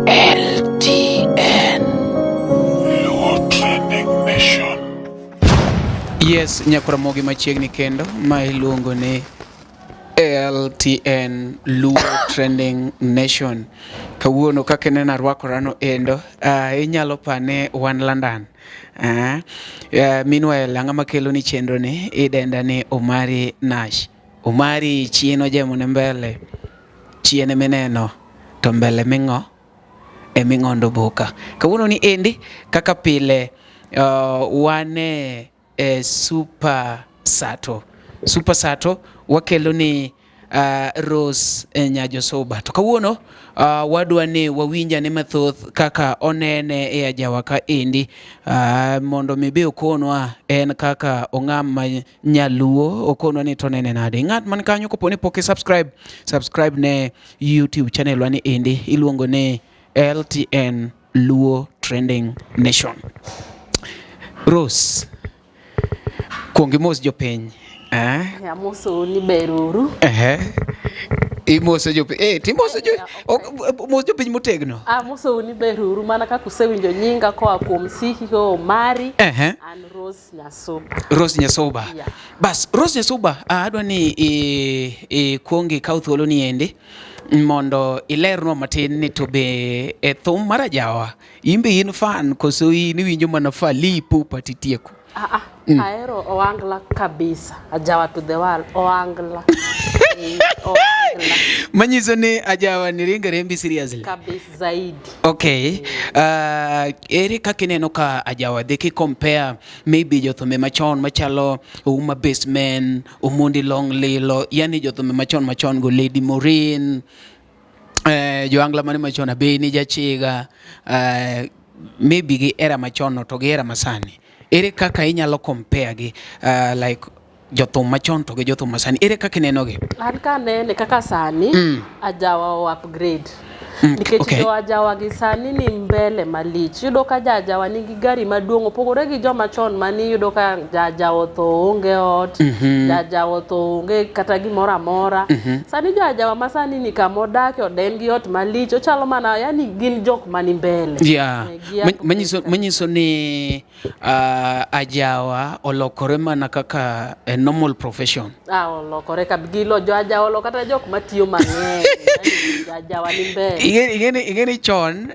LTN. Luo Trending Nation. Yes, nyakwaramogi machiegni kendo ma iluongo ni LTN Luo Trending Nation. Kawuono kaka ineno arwakorano endo, inyalo pane wan London. Meanwhile, ang'o makelo ni chenro ni idenda ni Omari Nash. Omari chien ojemo ne mbele, chien emineno to mbele ming'o eming'ondo boka. Kawuono ni endi kaka pile wan e Super Sato. Super Sato wakelo ni Rose Nyajosoba. To kawuono wadwa ni wawinjane mathoth kaka onene e ajawa ka endi mondo mi be okonwa en kaka ong'am ma nyaluo okonwa ni to onene nade. Ng'at man kanyo kopo ni pok i subscribe, subscribe ne YouTube channel wa ni endi iluongo ni LTN Luo Trending Nation. Rose, kuong imos jopiny. Eh? Amoso ni ber uru. Ehe. Imoso jopiny. Eh, timoso jo mos jopiny motegno. Amoso ni ber uru mana kaka usewinjo nyinga koa kuom CEO Omari. Ehe. An Rose Nyasuba. Rose Nyasuba. Yeah. Bas, Rose Nyasuba, adwa ni ikuong ikaw thuolo ni endi mondo ilernwa matin ni to be e thum mar ajawa in be in fan koso in iwinjo mana Fally Ipupa titieko? Ahero Ohangla kabisa. Ajawa to the world. Ohangla. Ohangla. Manyiso ni ajawa ni ringo rembi seriously. Kabisa zaidi. Okay. Ere kaka ineno ka ajawa dhi ki compare maybe jothumbe machon machalo Ouma Basement, Omondi Long Lilo, yani jothumbe machon machon go Lady Maureen, joangla mane machon Abeni Jachiga, maybe gi era machon no to gi era masani. Ere kaka inyalo compare gi like jothum machon to gi jothum masani? Ere kaka ineno gi? An kanene kaka sani ajawa o upgrade. Nikech jo ajawa gi sani ni mbele malich. Iyudo ka ja ajawa nigi gari maduong' opogore gi joma chon mane iyudo ka ja ajawa otho onge ot, ja ajawa otho onge kata gimoro amora. Sani jo ajawa ma sani ni kama odake oden gi ot malich, ochalo mana yani gin jok mani mbele. Yeah. Gi upgrade kabisa. Manyiso ni ajawa olokore mana kaka a normal profession. Olokore kabisa. Gilo jo ajawa olo kata jok matiyo mang'eny. Yani, jo ajawa ni mbele. Ing'eni chon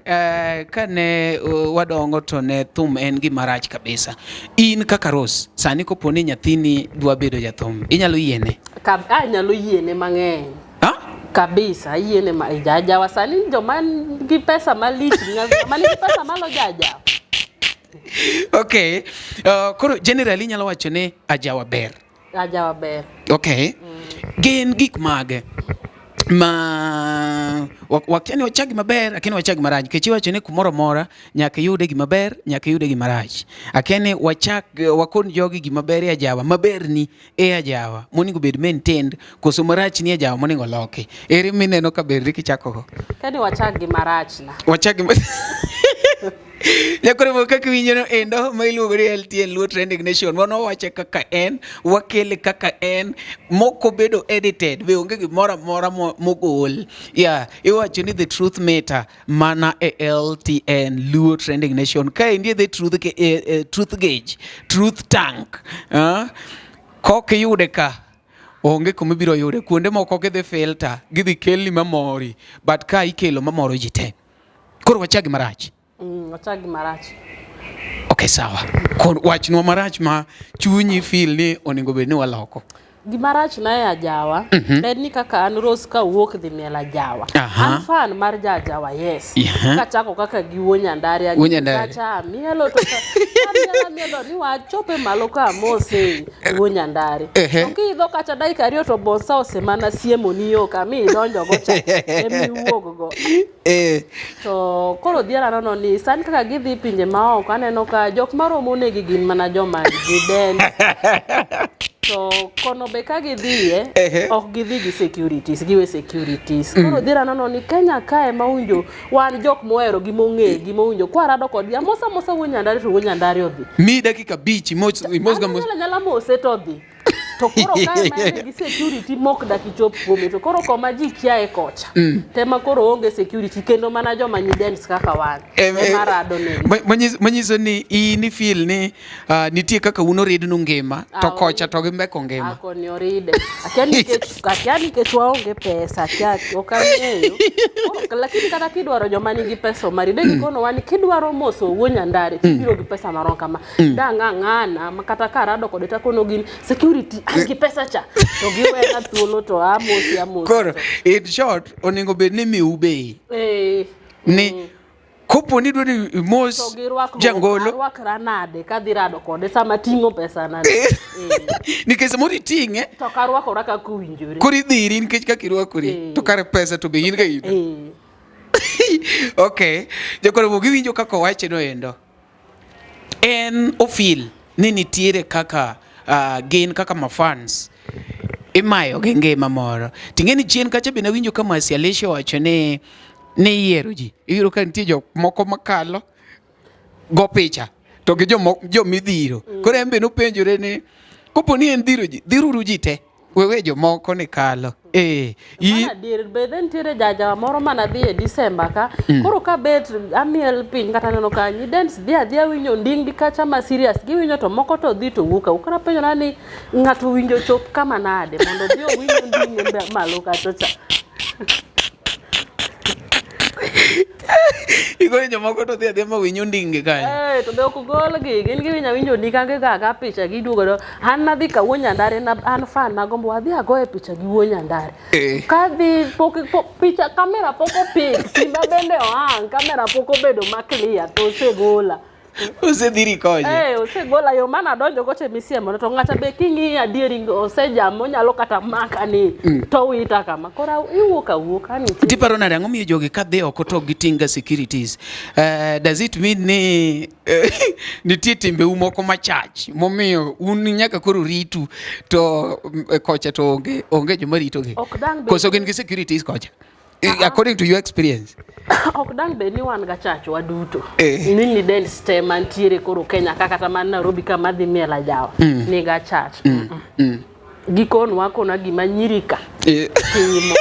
kane wadongo to ne thum en gima rach kabisa. In kaka Rose, sani kopo ni nyathini dwa bedo jathum, inyalo yiene? Anyalo yiene mang'eny. Ha? Kabisa, ayiene ma ja ajawa sani joma nigi pesa malich, ng'ama nigi pesa malo ja ajawa. Okay. Koro generally inyalo wacho ni ajawa ber. Ajawa ber. Okay. Gin gik mage ma wakia ni wachak gima ber, akia ni wachak gima rach, nikech iwacho ni kumoro amora nyaka iyude gima ber, nyaka iyude gima rach. Akia ni wachak wakon jogi gima ber e ajawa, maber ni e ajawa monego bed maintained, koso marach ni e ajawa monego loki. Ere mineno ka ber kichako go? Kani wachak gi marach na. Wachak gi Nyakore kaka iwinjo no endo ma iluongo ni LTN Luo Trending Nation. Mano wache kaka en, wakele kaka en, moko bedo edited, be onge gimoro amora mogol. Yeah, iwacho ni the truth matter mana e LTN Luo Trending Nation. Ka endie the truth, truth gauge, truth tank. Kok iyude ka, onge kuma ibiro yude. Kuonde moko gidhi filter, gidhi kelni mamori, but ka ikelo mamoro ji te. Koro wachak gi marach. Wachak gi marach. Okay, sawa. Koro wachnwa marach ma chunyi feel ni onego bed ni waloko. Gima rach na e ajawa, en ni kaka an Rose kawuok dhi miel ajawa. An fan mar ja ajawa, yes. Kachako kaka gi Wuo Nyandaria, Wuo Nyandaria. Kacha amielo to amielo amielo ni wachope malo ka amose Wuo Nyandari. To kiidho kacha dakika ariyo to bonsa osemana siemo ni yo kama idonjo go cha emiwuog go. To koro dhiera nono ni sani kaka gidhi pinje maoko aneno ka jok maromo negi gin mana joma giden. To kono be ka gidhiye ok gidhi gi securities, giwe securities. Koro dhiera nono ni Kenya kae ma owinjo wan jok mohero gi mong'e gi mowinjo kwarado kodgi amosa amosa Wuo Nyandari to Wuo Nyandari odhi. Mi dakika 5 imos ga mos. Anyalo anyala mose to odhi. To koro kae ma en gi security mok dak ichop kuome to koro koma ji kiaye kocha. Tema koro onge security kendo mana joma nyidens kaka wan. Ema rado negi. Manyiso ni in ifeel ni nitie kaka un oridnu ngima to kocha to gimbeko ngima. Koni oride. Akia nikech akia nikech waonge pesa, akia ok ang'eyo. Koro, Lakini kata kidwaro joma nigi pesa omari, de gikono ni kidwaro moso wuo Nyandare tibiro gi pesa marom kama. Dang' ang'ana ma kata karado kode takono gin security an gi pesa cha. To giwena thuolo to amosi amosi. Koro in short onego bed ni miu bei Eh, ni kopo ni idwa ni imos to girwak jangolo arwakra nade kadhi rado kode sama ting'o pesa na ni. Eh, nikech samoro iting'e to ok arwakora kaka owinjore. koro idhiri nikech kaka irwakori to kare pesa to be in ga in. Okay, jokoro giwinjo kaka owache no endo. En ofil ni nitiere kaka gin kaka mafans imayo gi ngima moro. Ting'e ni chien kacha be nawinjo ka Mercy Alicia owacho ni ni iyiero ji. Iyudo ka nitie jok moko makalo go picha to gi jomidhiro. Koro en be nopenjore ni kopo ni en dhiro ji, dhiruru ji te. Wewe jomoko ni kalo. Eh, Mano adier be nitiere jajawa moro mana dhi e December ka. Koro ka bet amiel piny kata neno ka nyidens dhi adhiya winjo nding kacha ma serious giwinjo to moko to dhi to wuok awuoka. Koro apenjora ni ng'ato winjo chop kama nade mondo odhi owinj onding malo kacha cha. Igoni jomoko to dhi adhiya ma winjo ndingi kanyo. Eh, to be ok golgi gin giwinjo awinja onding ka gigo aga picha giduogo do. An nadhi ka wuo Nyandare na an fan nagombo wadhi agoye picha gi wuo Nyandare. Kadhi pok picha kamera pok opik simba bende oang kamera pok obedo ma clear to osegola. Osedhiri konye. Eh, osegola yo mana donjo goche misiemo to ng'ata be king'iyo adieri osejam onyalo kata maka ni to wita kama. Koro iwuok awuoka ni. Tiparo nade ang'o miyo jogi kadhi oko to gitinga securities? Does it mean ni nitie timbeu moko machach momiyo un nyaka koro ritu to kocha to onge onge joma ritogi? Ok dang' bed Koso gin gi securities kocha? According to your experience. Ok dang' bed ni wan gachach waduto. Eh. Ni dance te mantiere koro Kenya ka kata man Nairobi ka madhi miel ajawa. Niga chach. Gikonwa akona gima nyiri ka timo.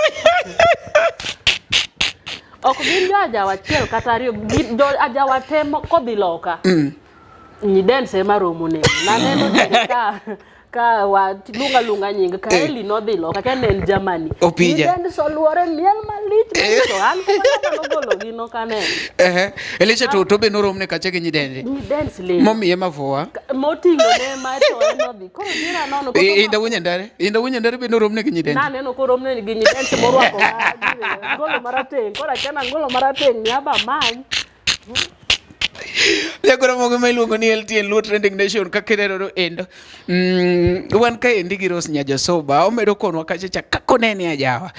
Ok gin jo ajawa achiel kata ariyo, jo ajawa te kodhi loka. Nyidens ema romo negi. Naneno ka ka wa lunga lunga nying ka Eli nodhi loka ka ne en Germany. Opija. Nyidens oluore miel malich to an kuma nogolo gi nokaneno. Elisha to be noromne kacha gi nyidendi. Nyidens le. Momiye mafua. Moting'o ne ma to en odhi. Koro dira nono. Inda wuo Nyandare. Inda wuo Nyandare be noromne gi nyidendi. Naneno koromne gi nyidens morwako ngolo marateng'. Koro akia na ngolo marateng' ni aba many. Jagoro mogo ma iluongo ni LTN Luo Trending Nation kaka ineno endo. Wan kaendi gi Rose Nyajosoba omedo konwa kacha cha kako nene ajawa.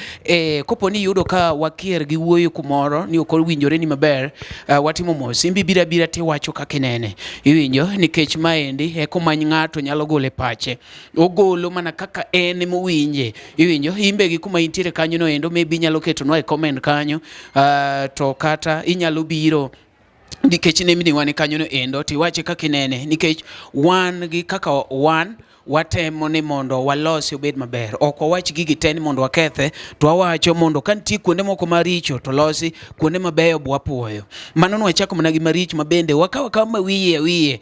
Kopo ni iyudo ka wakier gi wuoyo kumoro ni ok owinjore ni maber, watimo mos. Imbi bira bira tiwacho kaka inene. Iwinjo nikech maendi e kuma ng'ato nyalo gole pache. Ogolo mana kaka en mowinje. Iwinjo imbe gi kuma intiere kanyo no endo maybe inyalo ketonwa e comment kanyo. To kata inyalo biro nikech nembni wan kanyo no endo tiwache kaka inene nikech wan gi kaka wan watemo ni mondo walose obed maber. Ok wawach gigi te ni mondo wakethe, to wawacho mondo ka nitie kuonde moko maricho to losi, kuonde mabeyo bo wapuoyo. Mano nwachako mana gi maricho ma bende wakawo akawa ma wiye wiye.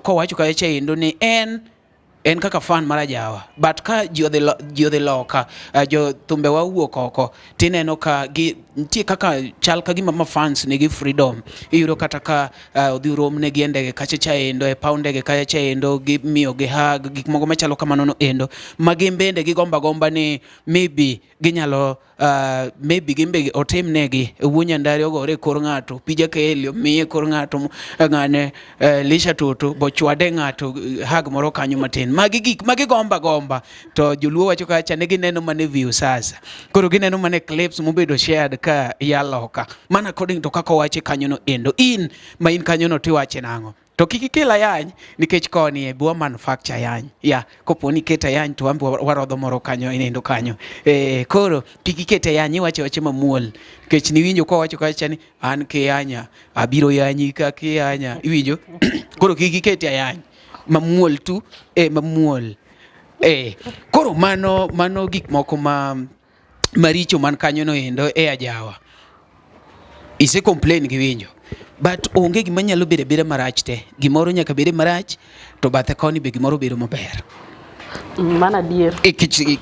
Kowacho kacha chaendo ni en kaka fan mar ajawa but ka ji odhi loka jo thumbe wa wuok oko tineno ka gi nitie kaka chal ka gima ma fans nigi freedom. Iyudo kata ka odhi romnegi e ndege kacha chaendo e paw ndege kacha chaendo gimiyo gi hug gik moko machalo kamano no endo ma gin bende gigomba gomba ni maybe ginyalo maybe gin be otimnegi wuo Nyandare ogore e kor ng'ato Pija Kaeli omiye kor ng'ato ng'ane Lisha Toto bochwade ng'ato hug moro kanyo matin. Magi gik magi gomba gomba to joluo wacho kacha ne gineno mana e view sasa. Koro gineno mana e clips mobedo shared ka ya loka. Mana according to kaka owache kanyo no endo. In ma in kanyo no tiwache nang'o? To kik ikel ayany nikech koni e bwa manufacture ayany. Ya, kopo ni iket ayany to wambe warodho moro kanyo inendo kanyo. Koro kik iket ayany iwache wache mamuol nikech niwinjo kowacho kacha ni an kiyanya abiro yanyi ka kiyanya. Iwinjo? Koro kik iket ayany mamuol tu mamuol. Koro mano gik moko ma maricho man kanyo no endo e ajawa. Ise complain gi winjo. But onge gima nyalo bedo abeda marach te. Gimoro nyaka bede marach to bathe koni be gimoro bedo maber. Mano adier. E,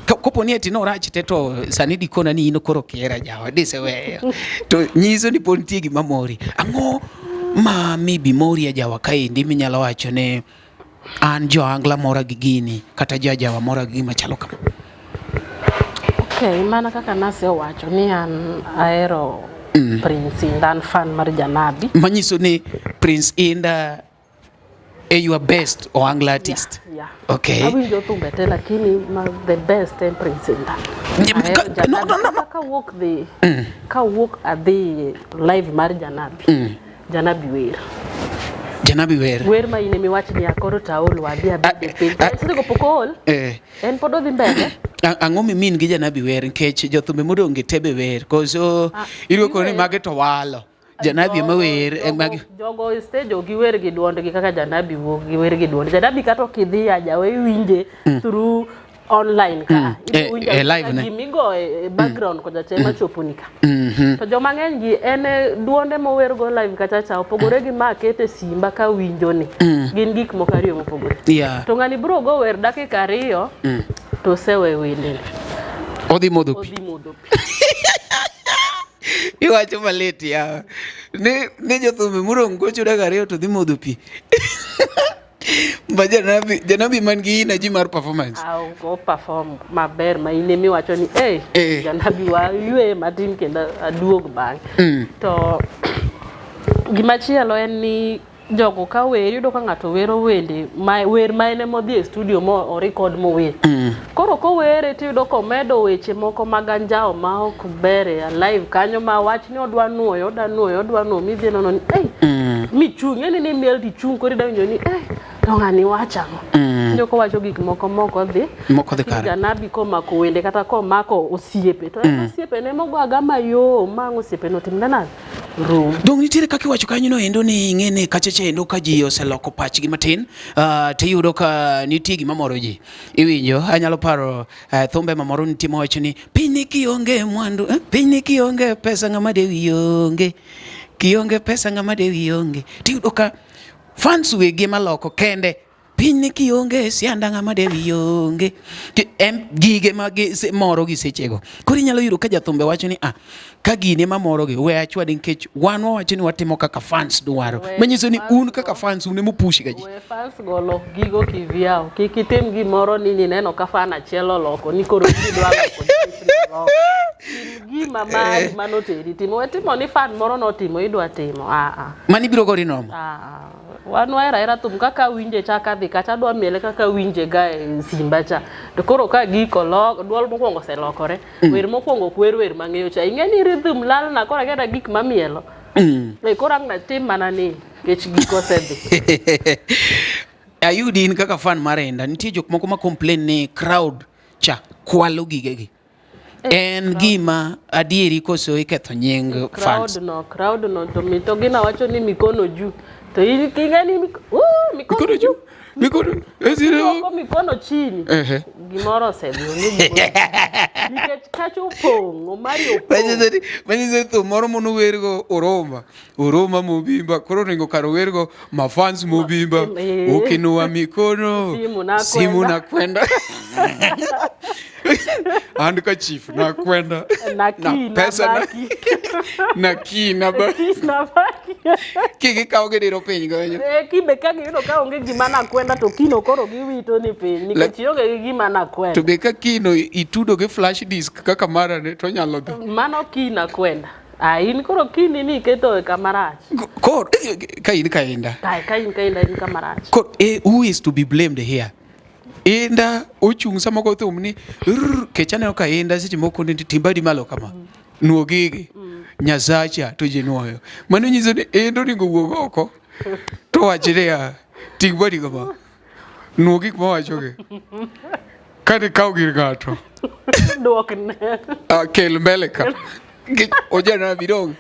kopo ni ati norach te to sani dikona ni in koro kiera jawa diseweyo. To nyiso ni pod nitie gima mori. Ang'o ma maybe mori e jawa kaendi minyalo wacho ni an jo angla mora gi gini kata jo ajawa mora gi gima chalo kama? Okay, mana kaka nasewacho ni an ahero Prince Indah, an fan mar Janabi. Manyiso ni Prince Indah e your best ohangla artist. Yeah. Okay. Awinjo thumbe te lakini ma the best en Prince Indah. Ahero No, no, no, no. Janabi. Kawuok dhi kawuok adhi live mar Janabi. Janabi wer. Janabi wer. Wer ma in emiwach ni akoro to aol wadhi abed e piny. Seche go pok ool. En pod odhi mbele. Ang'o mimin gi Janabi wer nikech jothumbe modong' gi tebe wer koso iluongo ni magi to walo. Janabi ema wer magi Jogo e stage ok giwer gi duondgi kaka Janabi wuok giwer gi duonde. Janabi kata ok idhi ajawa iwinje through online ka. Iwinjo E live ne. Gimigo e background kocha cha ema choponi ka. To joma ng'eny gi en duonde mowergo live kacha cha opogore gi ma akete simba ka winjo ni. Gin gik moko ariyo mopogore. To ng'ani biro go wer dakika 2 to osewe wendene. Odhi modho pi. Odhi modho pi. Iwacho malit ya. Ni jothumbe morong gocho dakika 2 to dhi modho pi. Ba Janabi man gi energy mar performance. O perform maber ma in emiwacho ni eh Janabi wa ywe matin kendo aduog bang'e. To gimachielo en ni jogo ka wer iyudo ka ng'ato wero wende ma wer ma en ema odhi e studio mo o record mower. Koro kowere tiyudo komedo weche moko mag anjawo ma ok ber e live kanyo ma wach ni odwa nuoyo odwa nuoyo odwa nuoyo midhi nono ni michung' ing'eni ni imiel tichung' koro idwa winjo ni to ng'ani wacho ang'o. Iwinjo kowacho gik moko mok odhi. Mok odhi kare. Janabi komako wende kata komako osiepe to en osiepe ne mogo aga mayom ma ang' osiepe no otimne nade? Rum. Dong nitiere kaka iwacho kanyo no endo ni ing'e ni kacha cha endo ka ji oseloko pachgi matin tiyudo ka nitie gima moro ji. Iwinjo anyalo paro thumbe mamoro nitie mawacho ni piny ni kionge mwandu, piny ni kionge pesa ng'ama dewi onge. Kionge pesa ng'ama dewi onge. Tiyudo ka fans wegi ema loko kende. Piny ni kionge sianda ng'ama dewi onge. En gige ma moro gi sechego. Koro inyalo yudo ka jathumbe wacho ni ka gini ema morogi we achwade nikech wan wawacho ni watimo kaka fans dwaro. Manyiso ni un kaka fans un ema upush ga ji. We fans go lok gigo kivyao. Kik itim gimoro ni nineno ka fan achiel oloko ni koro idwa loko nikech noloko. Tim gima mari manoteri timo. We timo ni fan moro notimo idwa timo. Mani biro gori nomo. Wan wahero ahera thum kaka awinje cha kadhi kacha adwa miele kaka awinje ga e simba cha. To koro ka giko lok duol mokwongo oselokore. Wer mokwongo ok wer wer mang'eyo cha. Ing'e ni rhythm lalna koro akia kata gik mamielo. Koro ang' natim mana ni nikech giko osedhi. Ayudi in kaka fan mar Indah, nitie jok moko ma complain ni crowd cha kwalo gigegi. En gima adieri koso iketho nying fans? Crowd no to to gina wacho ni mikono juu. To in ing'e ni mikono juu. Mikono mikono chini. Gimoro osedhi onge gimoro. Nikech kacha opong', Omari opong'. Manyiso thum moro monowergo Oroma. Oroma mobimba, koro oringo kar owergo mafans mobimba. Ukinua mikono, simu nakwenda. Handkerchief nakwenda. Na ki, pesa na na ki na ba. Na baki. Kik ikaw gidiro piny kanyo. Kibe ka giyudo ka onge gima nakwenda to kino koro giwito ni piny nikech ionge gi gima nakwenda. To be ka kino itudo gi flash disk kaka mara ne to nyalo dhi. Mano ki nakwenda. In koro kini ni iketo e kama rach. Koro ka in ka Indah. Ka in ka Indah in kama rach. Koro who is to be blamed here? Indah ochung' sama go thum ni kech aneno ka Indah seche moko ni timbadi malo kama. Nuo gigi. Nyasacha to ji nuoyo. Mano nyiso ni Indah onego wuog oko. To wach niya, ting' badi kama. Nuo gik mawachogi. Kane kaw gir ng'ato. Duokne. Kel mbele ka. Ojanabi dong.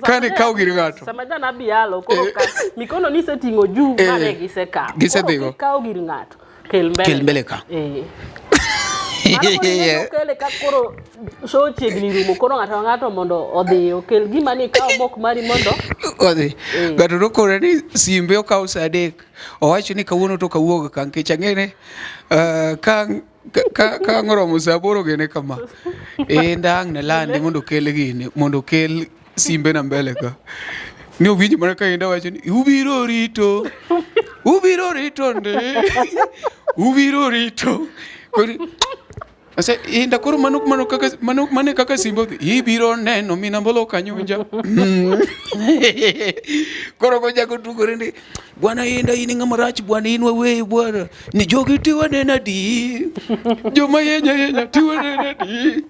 Kane kaw gir ng'ato. Sama janabi yalo koro ka mikono ni iseting'o juu mane gisekawo. Gisedhigo. Koro kaw gir ng'ato. kel mbele. Kel mbele ka. Eh. Mano koro ing'e ni okele ka koro show chiegni rumo koro ng'ato ka ng'ato mondo odhi okel gima ni ikaw mok mari mondo Odhi. Eh. Ng'ato nokone ni simbe okaw sa 3. Owacho ni kawuono to kawuog ka nikech ang'e ni ka ka ang' oromo sa 8 gene kama. Eh ndang' ne landi mondo okel gini mondo okel simbe na mbele ka. Ni owinjo mana ka Inda wacho ni ubiro rito. Ubiro rito ndi. Ubiro rito. Koro Ase Inda koro mano mano kaka mano mane kaka simbe odhi. Ibiro neno minambolo kanyunja. Koro kochako tugore ni bwana Inda in ng'ama rach bwana in waweyi bwana. Ni jogi tiwa nena di. Joma yenya yenya tiwa nena di.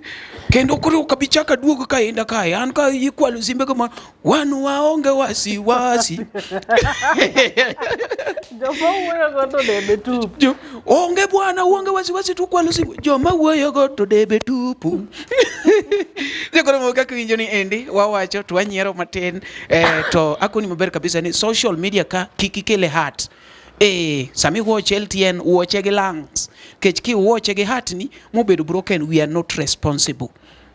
Kendo koro ok abi chak aduog ka Inda kae. An ka ikwalo simbe kama wan waonge wasiwasi. Joma wuoyogo to debe tupu. Jo, onge bwana uonge wasiwasi tukwalo simu. Joma wuoyogo to debe tupu. Jokoro moko kaka winjo ni endi wawacho to wanyiero matin to akoni maber kabisa ni social media ka kik ikele heart. Sami watch LTN wuoche gi lungs. Kech ki wuoche gi heart ni mobedo broken, we are not responsible.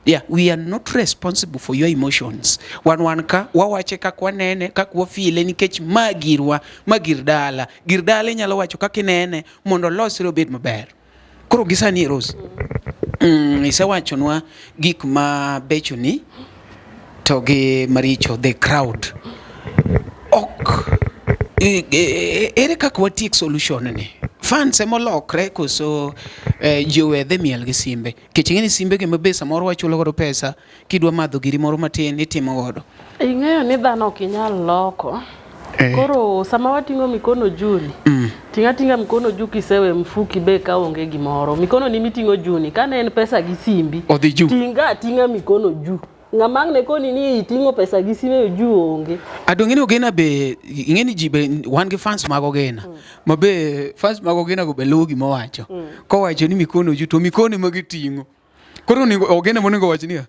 Yeah, we are not responsible for your emotions. Wan wan ka wawache kaka wanene, kaka wafile nikech ma girwa, ma gir dala. Gir dala inyalo wacho kaka inene mondo olosre obed maber. Koro gi sani Rose, isewachonwa gik ma bechoni to gi maricho, the crowd. Ok ere kaka watiek solution ni? Fans emolokre koso ji owe dhi miel gi simbe? Nikech ing'e ni simbe gi mabe samoro wachulo godo pesa kidwa madho giri moro matin itimo godo. Ing'eyo ni dhano ok inyal loko. Koro sama wating'o mikono juu ni, ting'a ting'a mikono juu kisewe mfuki be ka onge gimoro. Mikono ni miting'o juu ni, kane en pesa gi simbi, Odhi juu. Tinga ating'a mikono juu. Ng'ama ang' ne koni ni iting'o pesa gi sime juu onge. Adong' ni Ogena be ing'e ni ji be wan gi fans mag Ogena. Ma be fans mag Ogena go be luwo gima owacho. Kowacho ni mikono juu to mikono ema giting'o. Koro onego Ogena monego wach niya.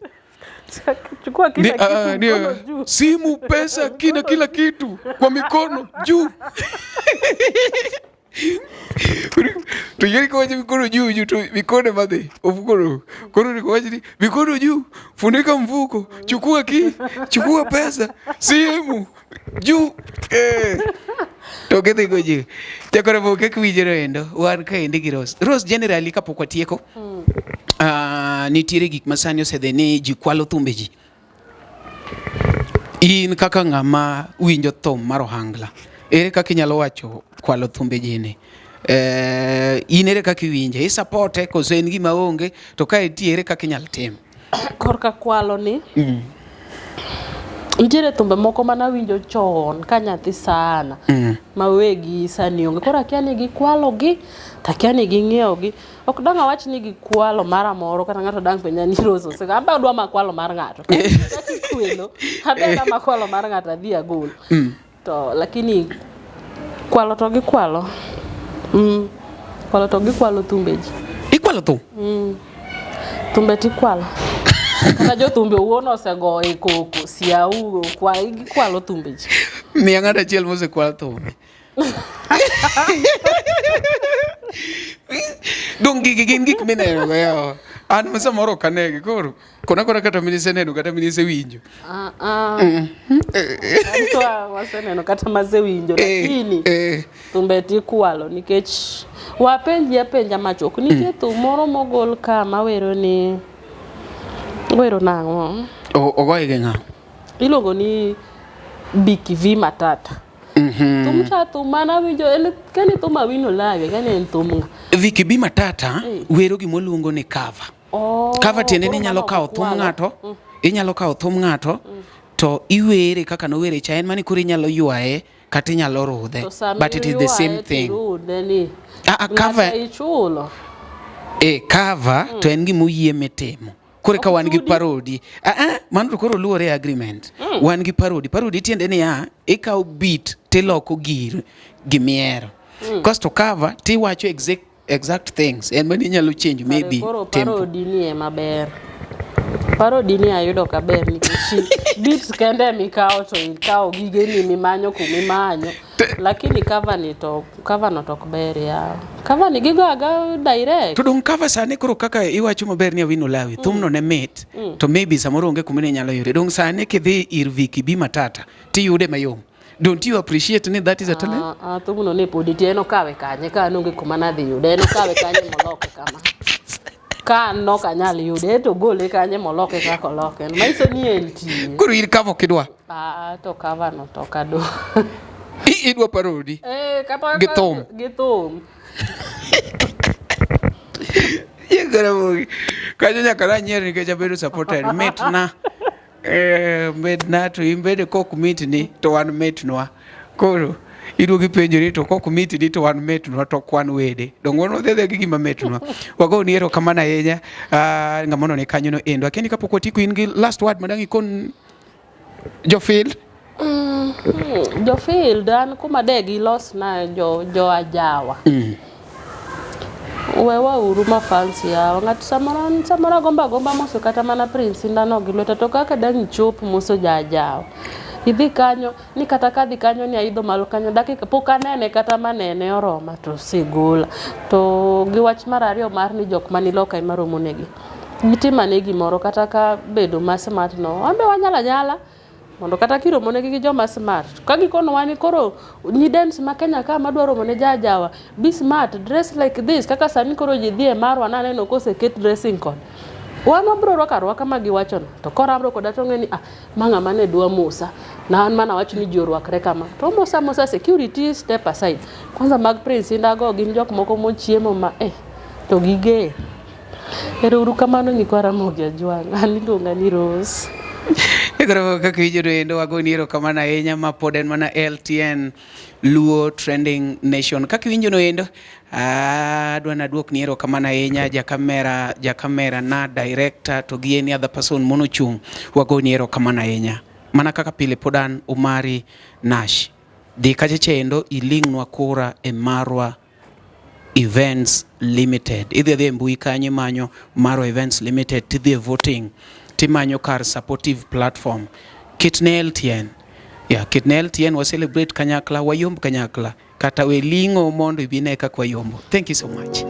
Chukua kila Ni, kitu ni, mkono juu. Simu, pesa, kina kila kitu kwa mikono juu. To yieri kowacho mikono juu juu to mikono madhi ofuko koro ni kowacho ni mikono juu funika mfuko chukua ki chukua pesa simu juu to gidhi go juu. Chakore bo kaka winjore endo wan kaendi gi Rose. Rose generally kapok watieko nitiere gik masani osedhi ni ji kwalo thumbe ji. In kaka ng'ama winjo thum mar ohangla, ere kaka inyalo wacho kwalo thumbe ji ni? In ere kaka iwinje? I supporte koso en gima onge to ka entie ere kaka inyalo tim? Korka kwalo ni, nitiere thumbe moko manawinjo chon ka nyathi sana ma wegi sani onge. Koro akia ni gikwalo gi to akia ni ging'iewo gi. Ok dang' awach ni gikwalo mara moro kata ng'ato dang' penja ni Rose osego. An be adwa makwalo mar ng'ato. Kata ikwelo, an be adwa makwalo mar ng'ato adhi agol. To lakini kwalo to gikwalo. Kwalo to gikwalo thumbe ji. Ikwalo thum? Thumbe tikwalo. Kata jothumbe owuon osego e koko, siau, kwa gikwalo thumbe ji. Miya ng'ato achiel mosekwal thumbe. Dong gigi gin gik mineno go yawa. An ma samoro ok anegi koro kona kona kata miniseneno kata minisewinjo. Anto waseneno kata masewinjo lakini thumbe tikwalo nikech wapenji apenja machuok. Nitie thum moro mogol ka mawero ni wero nang'o? Ogoye gi ng'a? Iluongo ni Biki V Matata. Thum cha thum mane awinjo en kani thum Awino Lawi kani en thum ng'a? Vicky B Matata wero gima ni cover. Oh, Cover tiende ni koro inyalo mano kawo thum okwalo. ng'ato, inyalo kawo thum ng'ato to iwere kaka nowere cha en mani koro inyalo ywaye kata inyalo rudhe. To sama But it is the same iywaye thing. tirudhe ni. Cover Ng'ato ichulo. Cover to en gima oyie mitimo. Koro ka wan gi chudi? parody, mano to koro luwore e agreement. Wan gi parody. Parody tiende niya, ikawo beat tiloko gir gimiero. Kasto cover tiwacho exact things. En mani inyalo change maybe Koro tempo. parody ni ema ber. Parody ni ayudo kaber nikech beats kende mikawo to ikawo gigeni mimanyo kumimanyo. Lakini cover ni to cover no to ok ber yawa. Cover ni gigo aga direct. To dong cover sani koro kaka iwacho maber ni Awino Lawi, thumno ne mit to maybe samoro onge kuma ne inyalo yude. Dong sani kidhi ir Vicky B Matata tiyude mayom. Don't you appreciate ni that is a talent? Ah, ah, thumno ne pod nitie en okawe kanye ka an onge kuma nadhi yude en okawe kanye moloke kama. Ka an nok anyal yude en to ogole kanye moloke kaka oloke. Manyiso ni entie. Koro in cover ok idwa. Ah, to cover no to ok adwa. Idwa parody. Eh, kata Gi thum. Gi thum. Yegaramogi. Kanyo nyaka nanyier nikech abedo supported. Mitna. Eh, mitna to in bende kok mitni to wan mitnwa. Koro iduogi penjori to kok mitni to wan mitnwa to ok wan wede. Donge wan wadhi adhiya gi gima mitnwa. Wagoni erokamano ahinya. Ah, ng'ama none kanyo no endo. Akia ni kapok watieko in gi last word madang' ikon jofield. Jo field an kuma de gilosna jo jo ajawa. Wewa uru ma fans yawa. Ng'ato samoro samoro agombo agomba moso kata mana Prince Indah no gi lweta to kaka dang' ichop moso ja ajawa. Idhi kanyo ni kata kadhi kanyo ni aidho malo kanyo dakika pok anene kata manene oroma to osegola. To gi wach mar ariyo mar ni jok mani loka ema romo negi. Gitim ane gimoro kata ka bedo ma smart no. Wan be wanyalo anyala mondo kata kiromo negi gi joma smart ka gikonowa ni koro nyidens ma Kenya ka madwa romo ne jajawa be smart dress like this kaka sani koro ji dhi e marwa naneno koseket dressing code wan wabro rwako arwaka ma giwachono to koramro koda to ng'e ni ah ma ng'ama ne dwa mosa na an mana wacho ni ji orwakre kama to mosa mosa security step aside kwanza mag Prince Indah go gin jok moko mochiemo ma eh to giger. Ero uru kamano nyikwa Ramogi Ajwang'. An iluonga ni Rose. Koro kaka iwinjo no endo wagoni erokamano ahinya ma pod en mana LTN Luo Trending Nation. Kaka iwinjo no endo adwa naduokni erokamano ahinya jakamera, jakamera na director to gi any other person monochung' wagoni erokamano ahinya. Mana kaka pile pod an Omari Nash. Dhi kacha chendo ilingnwa kura e Marwa Events Limited. Idhi adhiya e mbui kanyo imanyo Marwa Events Limited tidhi e voting timanyo kar supportive platform. Ketne LTN. Yeah, ketne LTN wa celebrate kanyakla, wayomb kanyakla. Kata we ling'o mondo ibi ne kaka wayombo. Thank you so much.